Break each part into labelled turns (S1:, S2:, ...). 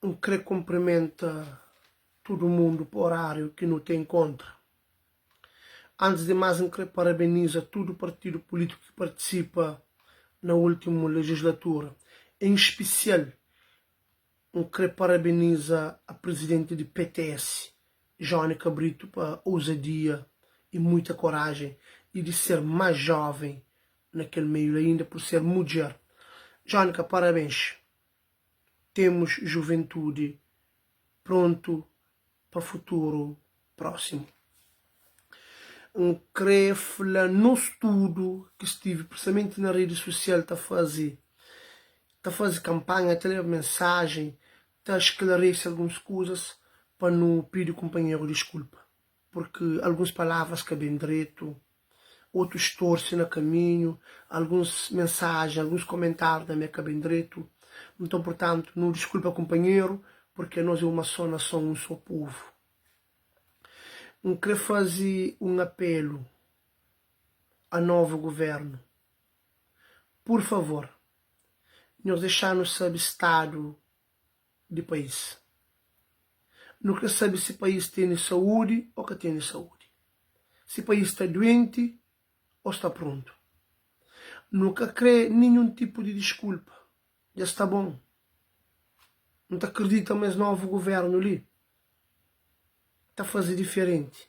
S1: N kre kunprimenta tudu mundu pa oráriu ki nu ta inkontra. Antis di más N kre parabeniza tudu partidu pulítiku ki partisipa na últimu lejislatura. En spesial N kre parabeniza a prizidenti di PTS, Jónica Brito pa ouzadia i muita korajen i di ser más jóven na kel meiu la inda pur ser mudjer. Jónica parabens! Temos juventude prontu pa futuru prósimu. N kre fla nos tudu ki stivi prisamenti na redi susial ta faze ta faze kanpanha, ta leba mensajen, ta sklarese alguns kuzas pa nu pidi kunpanheru diskulpa purki alguns palavras ka ben dretu. otus torse na kaminhu, alguns mensajen, alguns komentáriu tanbê ka ben dretu. Nton, purtantu, nu diskulpa kunpanheru, purke nos é uma só nason, un só povu. N kre faze un apelu a novu guvérnu, pur favor, nhos dexa-nu sabe stadu di país. Nu kre sabe si país tene saúdi o ka tene saúdi. Si país sta duenti o sta prontu. Nu ka kre ninhun tipu di diskulpa. Dja sta bon. N ta kridita ma es novu guvernu li ta faze diferenti.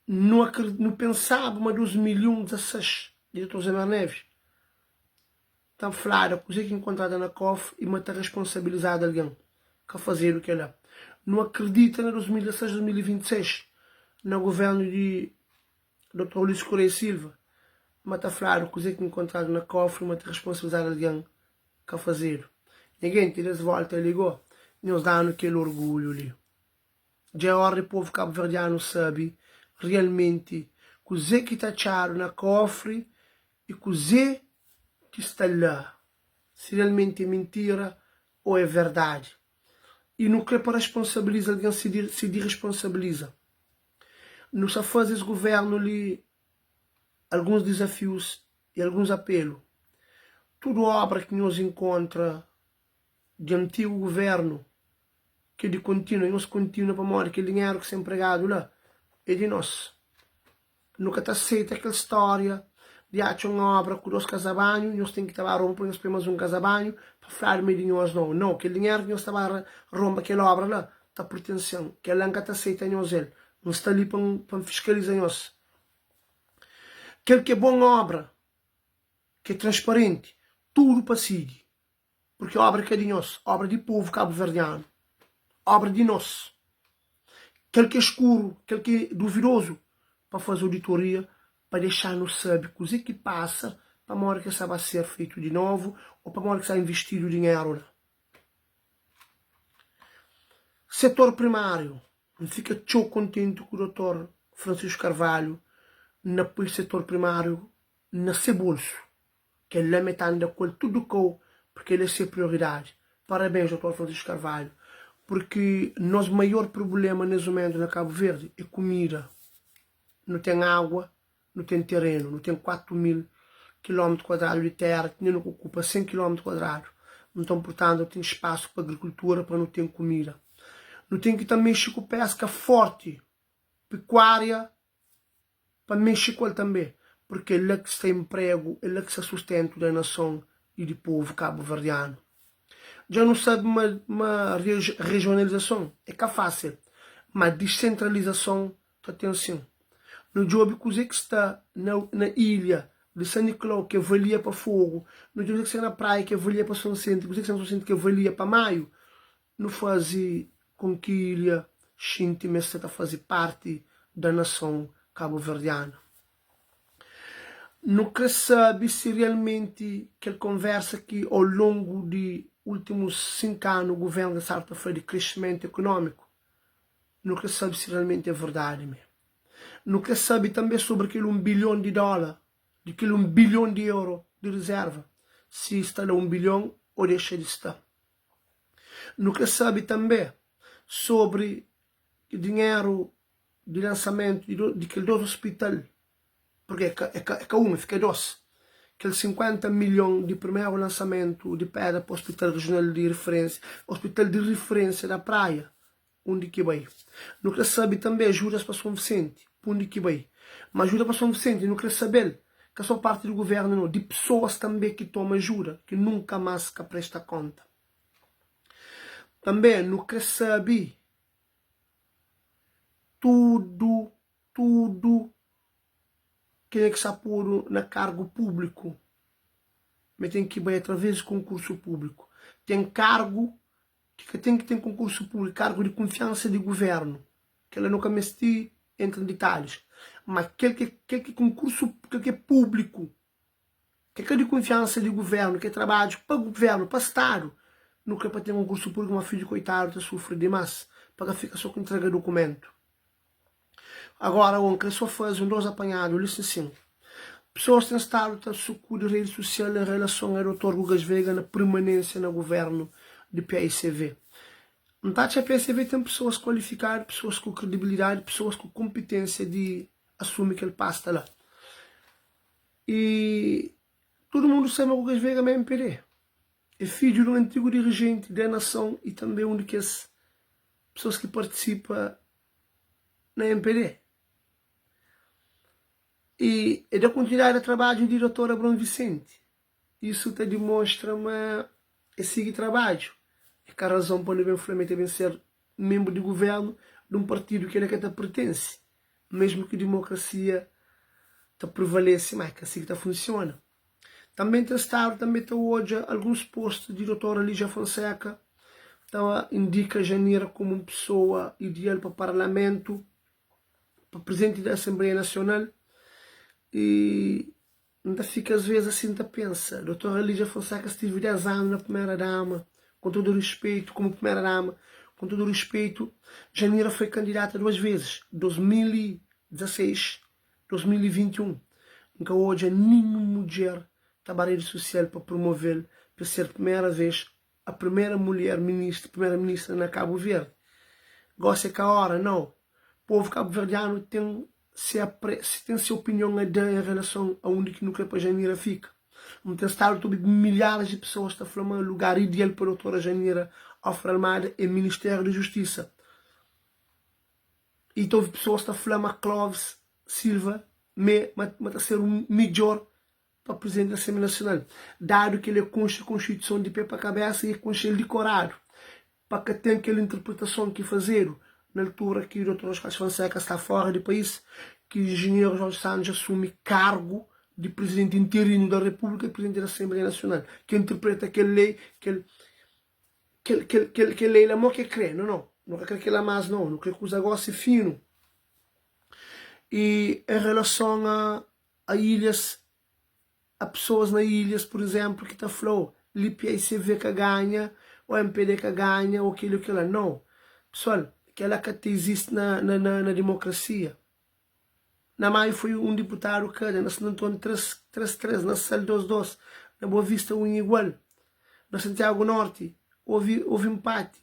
S1: Nu nu pensaba ma 2001, 16 di Dr. José Maria Neves Ta flada kuze ki nkontrada na kofri i ma ta responsabilizada algen ka fazedu kela. Nu akredita na 2016, 2026 na governu di Dr. Ulisses Correia Silva ma ta fladu kuze ki nkontradu na kofri ma ta responsabilizada algen ka fazedu. Nha genti des volta li go nhos danu kel orgulhu li. Dja é ora di povu kabuverdianu sabe realmenti kuze ki ta atxadu na kofri i kuze ki sta la, si realmenti é mintira o é verdadi. I nu kre pa responsabiliza algen si di responsabiliza. Nu sa faze es guvernu li alguns dizafius i alguns apelu. Tudu obra ki nhos inkontra di antigu guvernu ki di kontinua, nhos kontinua pamodi kel dinheru ki sta enpregadu la é di nos. Nu ka ta seita kel stória di atxa un obra ku dos kaza-banhu, nhos ten ki ta ba ronba pa nhos poi más un kaza-banhu pa fladu ma é di nhos. Nau, nau, kel dinheru ki nhos ta ba ronba kel obra la ta pertense-m. Kel-la N ka ta seita nhos el. N sta li pa N fiskaliza nhos. Kel ki é bon obra, ki é transparenti, tudu pa sigi. Purki obra ka di nhos, obra di povu kabuverdianu, obra di nos. Kel ki é skuru, kel ki é duvidozu, pa faze auditoria pa dexa-nu sabe kuze ki pasa, pamodi ki sa ba ser feitu di novu o pamodi ki sa investidu dinheru la. Setor primáriu, N fika txeu kontenti ku Dotor Francisco Carvalho na poi setor primáriu na se bolsu. Kel-la me ta anda ku el tudu kau purki el é se prioridadi. Parabéns Doutor Francisco Carvalho purki nos maior prubulema nes mumentu na Kabu Verdi é kumida. Nu ten agua, nu ten terenu, nu ten 4 mil kilómetru kuadradu di tera ki inda nu ka okupa 100 kilómetru kuadradu. Nton purtantu nu ten spasu pa agrikultura pa nu ten kumida. Nu ten ki ta mexe ku peska forti, pekuaria pa mexe ku el tanbe, purke é la ki sta inpregu, é la ki sta sustentu da nason i di povu kabuverdianu. Dja nu sabe ma ma rejionalizason é ka fásil, ma disentralizason ta ten sin. Nu djobe kuze ki sta na na ilha di San Niklau ki avalia pa Fogu, nu djobe kuze ki sta na Praia ki avalia pa Sonsente, kuze ki sta na Sonsente ki avalia pa Maiu, Nu faze kon ki ilha xinti ma es sta ta faze parti da nason kabuverdianu. Nu kre sabe si realmenti kel konversa ki au longu di ultimus 5 anu guvernu ta staba ta fla di krescimentu ekonómiku, nu kre sabe si realmenti é verdadi me. Nu kre sabe tanbe sobri kel 1 bilhon di dóla, di kel 1 bilhon di euro di rizerva, si sta la 1 bilhon o dexa di sta. Nu kre sabe tanbe sobri dinheru di lansamentu di kel dos ospital, purki é ka é ka un, fika dos. Kel 50 milhon di primeru lansamentu di pedra pa Hospital Regional di Referência, Hospital di Referência da Praia, undi ki bai? Nu kre sabe tanbe ajudas pa Son Vicente, pundi ki bai? Ma ajuda pa Son Vicente nu kre sabe-l ka so parti di guvernu no, di pesoas tanbe ki toma ajuda ki nunka mas ka presta konta. Tanbe nu kre sabe tudu, tudu kenha ki sta podu na kargu públiku ma ten ki bai através di konkursu públiku. Ten kargu ki ka ten ki ten konkursu públiku, kargu di kunfiansa di guvernu, kel-la nu ka meste entra na ditalhis, ma kel ki kel ki konkursu kel ki é públiku, ki é ka di kunfiansa di guvernu, ki é trabadju pa guvernu, pa stadu, nu kre pa ten konkursu públiku ma fidju koitadu ta sufri dimás pa ka fika so ku ntrega dukumentu. Agora N kre so faze un dos apanhadu li sin sin. Pesoas ten stadu ta sukudi redi susial en relason a Dotor Gugas Veiga na permanensia na guvernu di paicv. N ta atxa paicv ten pesoas kualifikadu, pesoas ku kredibilidadi, pesoas ku konpitensia di asumi kel pasta la. I tudu mundu sabe ma Gugas Veiga ma é mpd. É fidju di un antigu dirigenti da nason i tanbe un di kes pesoas ki partisipa na mpd. I e da kontinuidadi a trabadju di Dotor Abraão Vicente. Isu ta dimostra ma e sigi trabadju. E ka razon pa nu ben fla ma e ta ben ser menbru di guvernu di un partidu ki el ka ta pertense, mesmu ki dimokrasia ta prevalese, ma e ka si ki ta funsiona. Tanbe ten stadu tanbe ta odja alguns post di Dotora Ligia Fonseca ta indika Janira komu un pesoa ideal pa parlamentu, pa prizidenti di Asenbleia Nasional i N ta fika as ves asin ta pensa, Dotora Ligia Fonseca stive 10 anu na primera dama, com todo respeito, como primera dama, com todo respeito, Janira foi candidata duas vezes, 2016, 2021. N ka odja ninhun mudjer ta ba rede social pa promovel pa ser primera vez a primera mulher ministra, primera ministra na Cabo Verde. Gosi é ka ora, nau. Povo cabo-verdiano ten se apre, ten se opinion a da en relason a undi ki nu kre pa Janira fika. N ten stadu ta obi milhares di pesoas ta fla ma lugar ideal pa Doutora Janira Hoffer Almada é Ministério da Justiça. I ta obi pesoas ta fla ma Clóvis Silva me ma, ma ta ser un midjor pa Presidenti di Asenbleia Nasional, dadu ki el é konxe Konstituison di pé pa kabésa i é konxe-l dikoradu, pa ka ten kel interpretason ki fazedu na altura ki Dotor Jorge Carlos Fonseca sta fóra di país, ki Injinheru Jorge Santos asumi kargu di Presidenti interinu da Repúblika i Presidenti di Asenbleia Nasional, ki interpreta kel lei, kel, kel, kel, kel, kel lei la mo ki el kre. No, no, no ka kre kel-la más, no, no kre kuza gósi finu. I en relason a a ilhas a pessoas na ilhas por exemplo ki ta fla-u li PICV ka ganha ou mpd ka ganha ou keli ou kela não pessoal kela ka ta existe na na na demokrasia na Maio foi um diputadu kada na Santo Antonio 3 3 3 na Sal 2 2 na Boa Vista 1 igual na Santiago Norte houve houve empate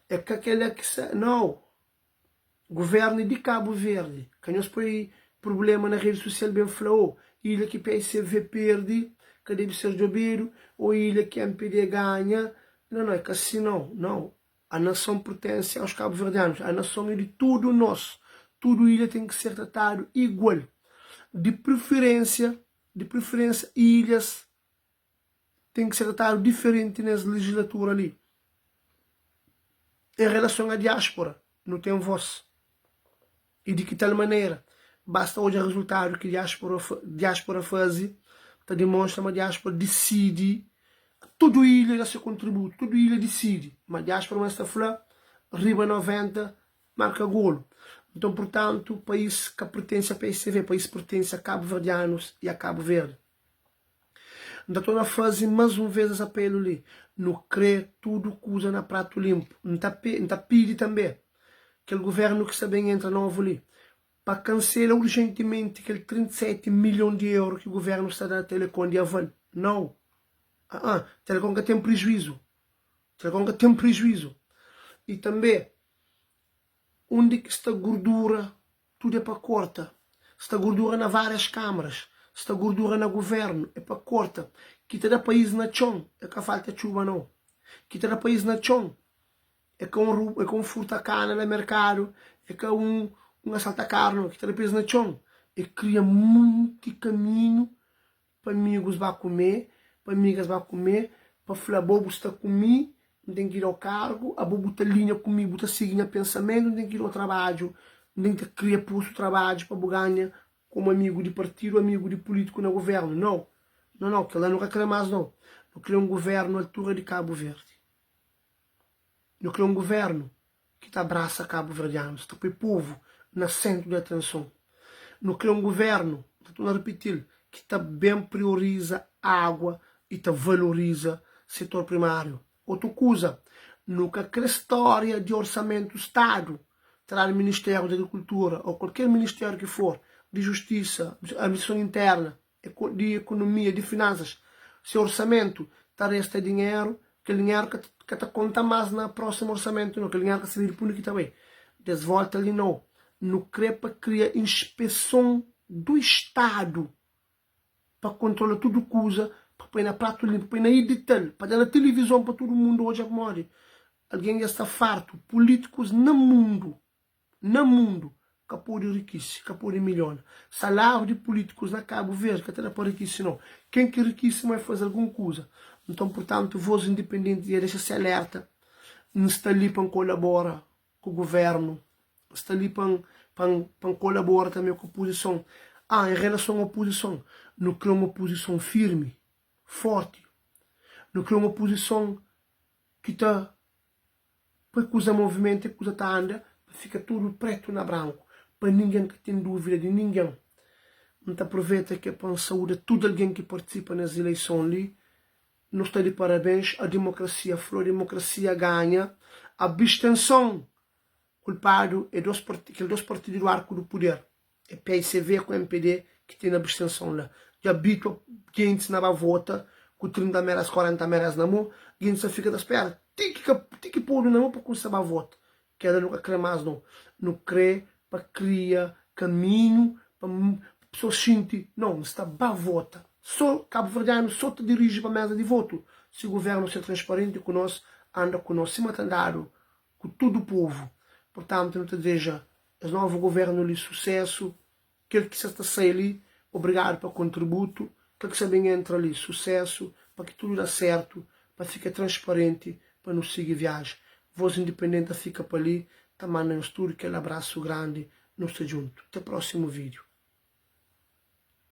S1: é ka kela ki sa não Governo di Cabo Verde ka nhos poi problema na rede social ben fla oh ilha ki PICV perde ka debe ser djobedu oh ilha ki mpd ganha não não é ka si não não a nação pertence aos cabo verdeanos a nação é de tudo nos tudo ilha tem ki ser tratadu igual de preferência de preferência ilhas ten ki ser tratadu diferenti nes legislatura li. En relason a diaspora, nu ten vos. I di ki tal manera, basta odja rezultadu ki diaspora diaspora faze, ta dimonstra ma diaspora disidi, tudu ilha da se kontributu, tudu ilha disidi, ma diaspora ma es ta fla, riba 90, marka golu. Nton, purtantu, país ka pertense a PSV, país pertense a kabuverdianus i a Kabu Verdi. N ta torna faze más un vês es apelu li, nu krê tudu kuza na pratu linpu. N ta N ta pidi tanbê kel govérnu ki sta ben entra novu li pa kansela urjentimenti kel 37 milhon di euru ki govérnu sta da Telecom di aval. Nau! A-a! Telecom ka ten prijuizu. Telecom ka ten prijuizu. I tanbê, undi ki sta gurdura Tudo é pa korta. Sta gordura na várias câmaras. Sta gordura na governu é pa korta. Ki ta da país na txon é ka falta txuba nau. Ki ta da país na txon é ka un é ka un furta kana na merkadu, é ka un un asalta karu nau. Ki ta da país na txon é kria munti kaminhu pa amigus ba kume, pa amigas ba kume, pa fla abo bu sta ku mi, N ten ki da-u kargu, abo bu ta linha ku mi, bu ta sigi nha pensamentu, N ten ki da-u trabadju, N ten ki ta kria postu trabadju pa bu ganha komu amigu di partidu, amigu di pulítiku na guvérnu. Nau, nau, nau, kel-la nu ka kre más nau. Nu kre un guvérnu altura di Kabu Verdi. Nu kre un guvérnu ki ta abrasa kabuverdianus, ta poi povu na séntru di atenson. Nu kre un guvérnu, N ta torna ripiti-l, ki ta ben prioriza água i ta valoriza setor primáriu. Otu kuza, nu ka kre stória di orsamentu Stadu ta dadu Ministériu di Agrikultura ô kualker ministériu ki for, di Justisa, Administrason Interna, di Ekonomia, di Finansas, se orsamentu ta resta dinheru, kel dinheru ka ka ta konta mas na prósimu orsamentu nau, kel dinheru ka sabe di pundi ki ta bai. Des volta li nau, nu kre pa kria inspeson du Stadu pa kontrola tudu kuza, pa poi na pratu linpu, pa poi na idital, pa da na tilivizon pa tudu mundu odja pamodi algen dja sta fartu, pulítikus na mundu na mundu ka pode rikise, ka pode milhona. Saláriu di pulítikus na Kabu Verdi ka ta da pa rikise nau. Ken ki rikise ma e faze algun kuza. Nton, purtantu, vos indipendenti dja dexa se alerta, N sta li pa N kolabora ku guvérnu, N sta li pa N pa N pa N kolabora tanbe ku opuzison. Ah, en relason a opuzison, nu kre un opuzison firmi, forti. Nu kre un opuzison ki ta Poi kuza movimenta e kuza ta anda pa fika tudu pretu na branku pa ningen ka ten duvida di ningen. N ta aproveta ke pa N sauda tudu algen ki partisipa nes ileison li. Nu sta di parabens, a dimokrasia flor, dimokrasia ganha. Abstenson! Kulpadu e dos kel dos partidu du arku du puder. É paicv ku mpd ki ten abstenson la. Dja abitua gentis na ba vota ku 30 meres, 40 meres na mo, gentis ta fika ta spera ti ki ka ti ki podu na mo pa kumsa ba vota. Kela nu ka kre mas no. Nu kre pa kria kaminhu pa pesoas xinti no N sta ba vota. So kabuverdianu so ta diriji pa mesa di votu si guvernu ser transparenti ku nos, anda ku nos sima ta andadu ku tudu povu. Purtantu nu ta dezeja es novu guvernu li susesu, kel ki sa ta sai li obrigadu pa kontributu, kel ki sa ben entra li susesu, pa ki tudu da sertu, pa fika transparenti pa nu sigi viaji. Voz Independente ta fika pa li ta manda nhos tudu kel abrasu grandi, nu sta djuntu. Te prosimu video.